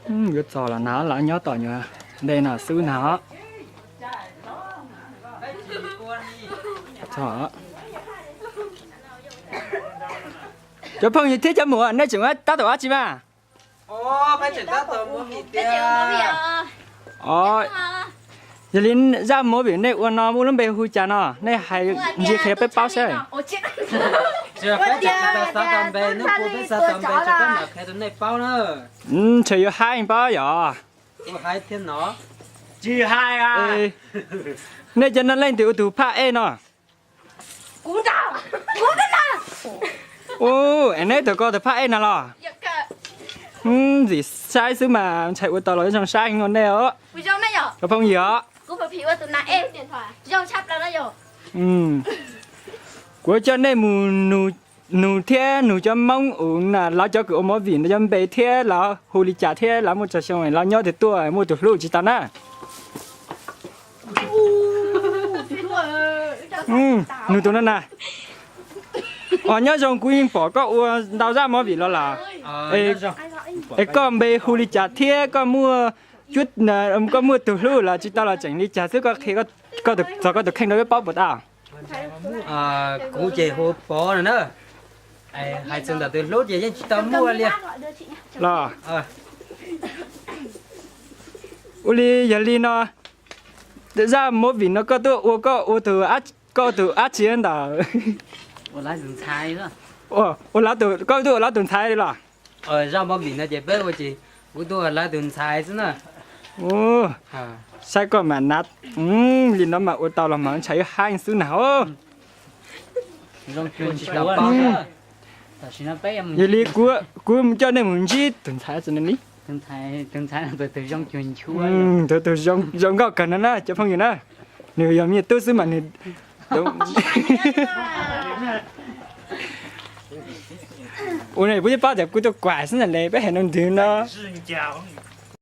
Yuav txog los na, lawv nyob tom nyuag ntej no xwb na. Cov phooj ywg thiab cov muam, nej tseem tab tom ua dab tsi mas? Yog li zaj movie nej ua no muaj lub npe hu cas no, nej hais ntsis qhia peb paub seb. Ntshe yuav haib paub yom. Nej cov no leej twg ua tus phaj ej no? Ub, es neb tus ko tus phaj ej no los? Ntxim saib xwb mas ntshai ua tau los zoo saib heev nej os. Cov phooj ywg os, kuv coj nej mus nug thiab nug cov Hmoob uas lawv cov kws ua movie no cov npe thiab lawv hu li cas thiab lawv muaj tsawg xyoo, lawv nyob twg tuaj, muaj tus hlub tsis tau na. Nug tus no na. Os, nyob zoo, kuv yeej pom koj ua ntau zaj movie los lawm. Es koj npe hu li cas thiab koj muaj, koj muaj tus hlub los tsis tau los tseem li cas xwb, koj qhia txog koj tus kheej rau peb paub puas tau? Kuv ces hu Pov no na. Hais txog ntawm tus hlub ces yeej tsis tau muaj li los. Ua li, yog li no, zaj movie no koj tuaj ua, koj ua tus, koj ua tus dab tsi ntawm? Ua, koj tuaj ua lawv tus ntxhais li los? Zaj movie no ces peb ua ces kuv tuaj ua lawv tus ntxhais xwb na. Saib koj mas na, li no mas ua tau los mas ntshai ib haib xwb na. Yog li kuv coj nej mus ntsib tus ntxhais li. Tus tus zoo nkauj kawg no na cov phooj ywg na. Nws yog me tub xwb mas nws ua no kuv yeej paub tias kuv tuaj kuam xwb na le, peb hais no ntws no.